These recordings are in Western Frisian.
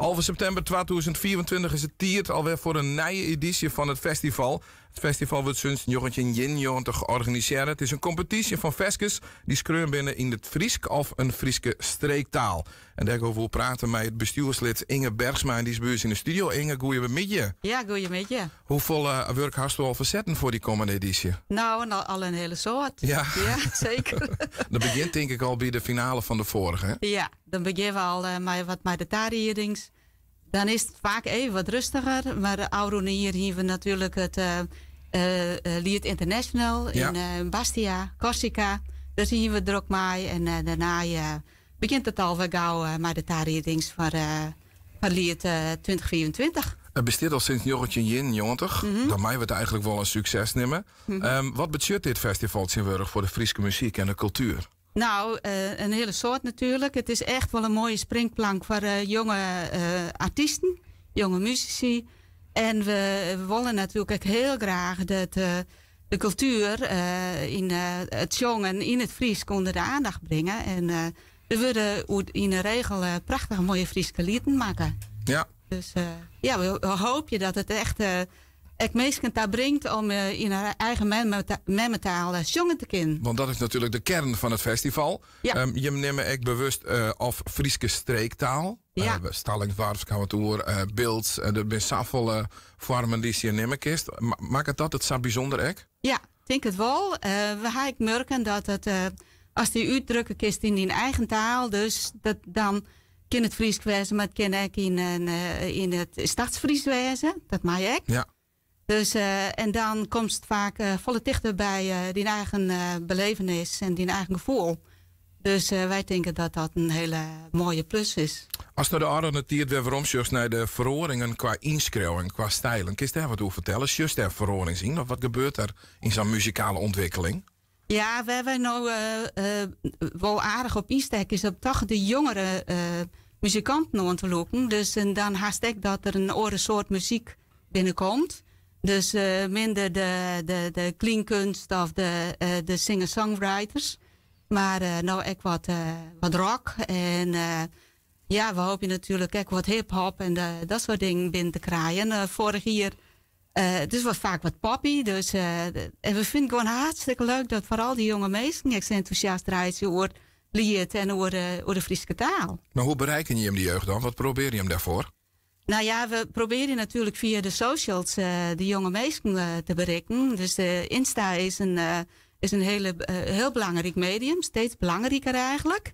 Alve septimber 2024 is it tiid alwer foar in nije edysje fan it festival. It festival wurdt sûnt 1991 organisearre. It is in kompetysje fan ferskes dy't skreaun binne yn it Frysk of in Fryske streektaal. En dêr gean we oer prate mei it bestjoerslid Inge Bergsma en dy is by ús yn de studio. Inge, goeiemiddei. Ja, goeiemiddei. Hoefolle wurk hasto al fersetten foar dy kommende edysje? Nou, al in hiele soad. Ja, seker. Dat begjint tink ik al by de finale fan de foarige, hè? Ja, dan begjinne we al mei wat mei de tariedings. Dan is it faak even wat rêstiger, mar de ôfrûne jier hiene we natuerlik it Liet International yn Bastia, Corsica. Dêr hiene we drok mei en dêrnei begjint it alwer gau mei de tariedings foar Liet 2025. It bestiet al sûnt 1991, dan meie we it eigentlik wol in sukses neame. Wat betsjut dit festival tsjintwurdich foar de Fryske muzyk en de kultuer? Nou, in hiele soad natuerlik. It is echt wol in moaie springplank foar jonge artysten, jonge musisy. En we wolle natuerlik ek hiel graach dat de kultuer yn it sjongen yn it Frysk ûnder de oandacht bringe. En der wurde yn 'e regel prachtige moaie Fryske lieten makke. Dus ja, we hoopje dat it echt ek minsken ta bringt om yn har eigen memmetaal sjonge te kinnen. Want dat is natuerlik de kearn fan it festival. Jim nimme ek bewust of Fryske streektaal. Stellingwarfsk ha we it oer, Bilts, der binne safolle foarmen dy'tst hjir nimme kinst. Makket dat it sa bysûnder ek? Ja, tink it wol. We ha ek murken dat it, ast dy útdrukke kinst yn dyn eigen taal, dus dat dan kin it Frysk wêze, mar it kin ek yn it Stadsfrysk wêze. Dat mei ek. Dus, en dan komst faak folle tichter by dyn eigen belevenis en dyn eigen gefoel. Dus wy tinke dat dat in hiele moaie plus is. Ast nei de ôfrûne tiid wer weromsjochst nei de feroaringen kwa ynskriuwing, kwa stilen, kinst dêr wat oer fertelle? Sjochst dêr feroarings yn of wat gebeurt der yn sa'n muzikale ûntwikkeling? Ja, wêr't wy no wol aardich op ynstekke is op toch de jongere muzikanten oan te lûken. Dus en dan hast ek dat der in oare soart muzyk binnenkomt. Dus minder de kleinkunst of de singer-songwriters. Mar no ek wat rock. En ja, we hoopje natuerlik ek wat hip-hop en dat soart dingen binnen te krijen. Foarich jier, it is wat faak wat poppy. Dus, en we fine it gewoan hartstikke leuk dat foaral dy jonge minsken ek sa entûsjast reitsje oer liet en oer de Fryske taal. Mar hoe bereiken jim de jeugd dan? Wat probearje jim dêrfoar? Nou ja, we probearje natuerlik fia de socials de jonge minsken te berikken. Dus de Insta is in hiel belangryk medium, steeds belangriker eigentlik.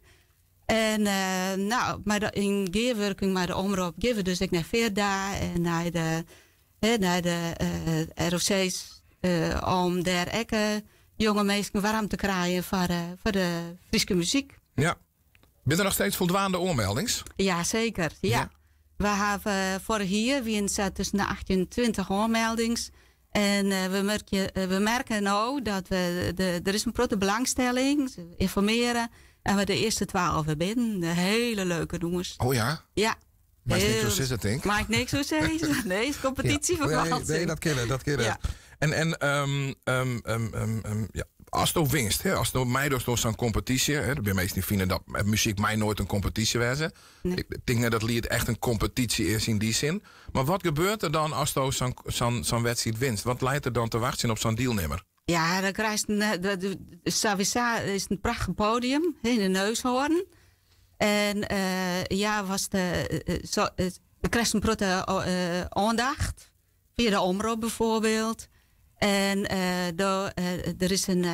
En nou, mar yn gearwurking mei de omrop gean we dus ek nei Firda en hè, nei de ROC's om dêr ek jonge minsken waarm te krijen foar de Fryske muzyk. Ja. Binne der noch steeds foldwaande oanmeldings? Ja, seker. Ja. We hawwe foarich jier wiene sa tusken de 18 en 20 oanmeldings. En we merke no dat der is in protte belangstelling. Se ynformearje. En we de earste 12 binnen. De hiele leuke nûmers. Oh ja? Ja. Mar is niks oer sizze, tink? Mei ik niks oer sizze? Nee, is kompetysjeferfalsking. Nee, dat kin, dat kin. En ja, asto winst, hè, asto meidochst oan sa'n kompetysje, hè, der binne minsken dy't fine dat muzyk mei noait in kompetysje wêze. Nee. Ik tink net dat liet echt in kompetysje is yn dy sin. Mar wat gebeurt der dan asto sa'n wedstriid winst? Wat leit der dan te wachtsjen op sa'n dielnimmer? Ja, dan krijst in, de, sawiesa is it in prachtich podium, hè, yn de Neushoorn. En ja, was de, so, do krijst in protte oandacht, fia de omrop byfoarbyld. En der is in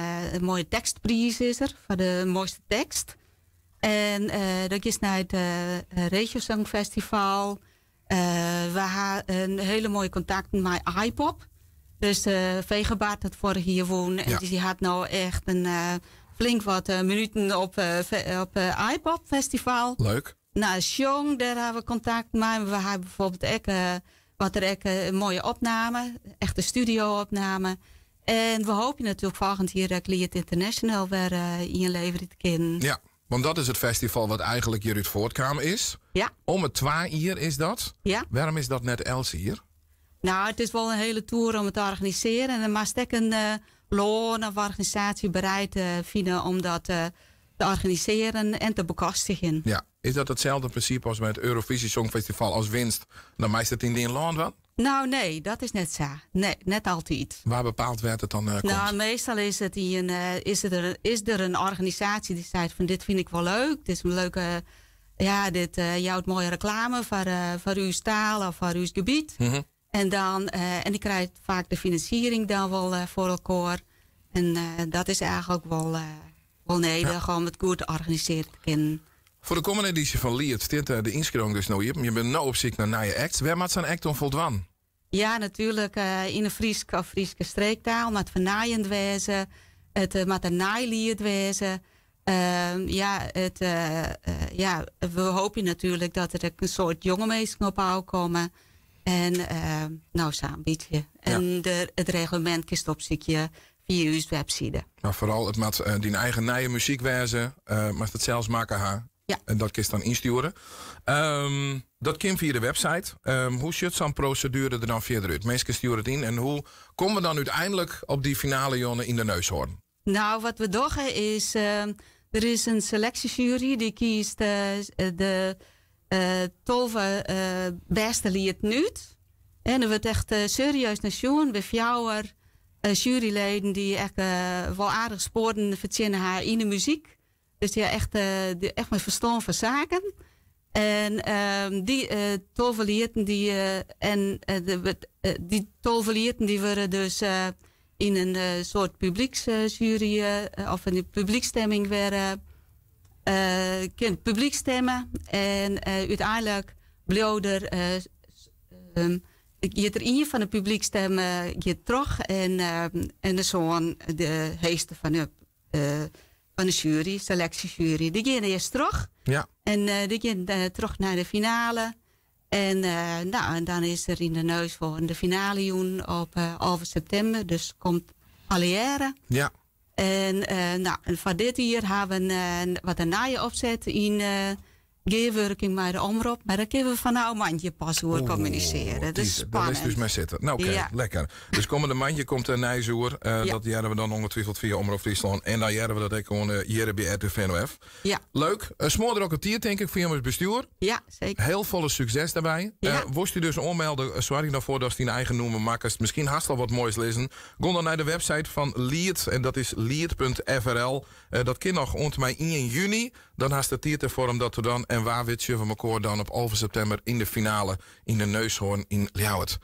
moaie tekstpriis is der, foar de moaiste tekst. En dan giest nei it Regio Songfestival. We ha in hiele moaie kontakten mei Aaipop. Dus Fegebart hat foarich jier wûn. En dy hat no echt in flink wat minuten op Aaipop Festival. Leuk. Nou, Sjong, dêr ha we kontakt mei. We ha byfoarbyld ek wat der ek in moaie opname, echte studio-opname. En we hoopje natuerlik folgjend jier ek Liet International wer ynleverje te kinnen. Ja, want dat is it festival wat eigentlik hjirút fuortkaam is. Om it twa jier is dat. Wêrom is dat net elts jier? Nou, it is wol in hiele toer om it te organisearjen. En dan moatst ek in lân of organisaasje bereid fine om dat. Te organiseren en te bekostigen. Ja, is dat itselde prinsipe as by it Eurovisie Songfestival as winst, dan meist it yn dyn lân dwaan? Nou, nee, dat is net sa. Nee, net altyd. Wa bepaalt wêr't it dan komt? Nou, meastal is it ien, is der, is der in organisaasje dy't seit fan dit fyn ik wol leuk, dit is in leuke, ja, dit jout moaie reklame foar ús taal of foar ús gebiet. En dan, en dy krijt faak de finansiering dan wol foar elkoar. En dat is eigenlik wol nedich om it goed te organisearje te kinnen. Foar de kommende edysje fan Liet stiet de ynskriuwing dus no iepen. Je binne no op syk nei nije acts. Wêr moat sa'n act oan foldwaan? Ja, natuerlik yn 'e Frysk of Fryske streektaal moat fernijend wêze. It moat in nij liet wêze. Ja, it, ja, we hoopje natuerlik dat der ek in soad jonge minsken op ôfkomme. En no, sa in bytsje. En it reglemint kinst opsykje fia ús webside. Mar foaral, it moat dyn eigen nije muzyk wêze. Moatst it sels makke ha. Ja. En dat kinst dan ynstjoere. Dat kin fia de website. Hoe sjocht sa'n proseduere der dan fierder út? Minsken stjoere it yn. En hoe komme we dan úteinlik op dy finale jûn yn de Neushoorn? Nou, wat we dogge is, der is in seleksjesjuery dy kiest de 12 bêste lieten út. En der wurdt echt serieus nei sjoen by fjouwer sjueryleden dy't echt wol aardich spoaren fertsjinne ha yn de muzyk. Dus dy ha echt mei ferstân fan saken. En dy 12 lieten dy en dy 12 lieten dy wurde dus yn in soart publykssjuery of in publyksstemming wer kin it publyk stimme. En úteinlik bliuw der giet der ien fan de publyksstimmen giet troch en en de sân de heechste fan de fan de sjuery, seleksjesjuery. Dy geane earst troch. En dy gean troch nei de finale. En nou, en dan is der yn de Neushoorn de finalejûn op 11 septimber. Dus komt allegearre. En nou, en foar dit jier ha we wat in nije opset yn gearwurking mei de omrop. Mar dêr kinne we fanôf moandei pas oer kommunisearje. Dat is spannend. Dêr litst ús mei sitte. Nou, oké, lekker. Dus kommende moandei komt der nijs oer. Dat hearre we dan ongetwijfeld fia Omrop Fryslân. En dan hearre we dat ek oan hjir by RTV NOF. Leuk. Smoardrokke tiid, tink ik, foar jim as bestjoer. Ja, seker. Hiel folle sukses dêrby. Wolst dy dus oanmelde, soargje dan foar datst dyn eigen nûmer makkest. Miskien hast al wat moais lizzen. Gean dan nei de website fan Liet en dat is liet.frl. Dat kin noch oant en mei 1 juny. Dan hast de tiid derfoar om dat te dwaan. En wa wit sjogge we mekoar dan op 11 septimber yn de finale yn de Neushoorn yn Ljouwert.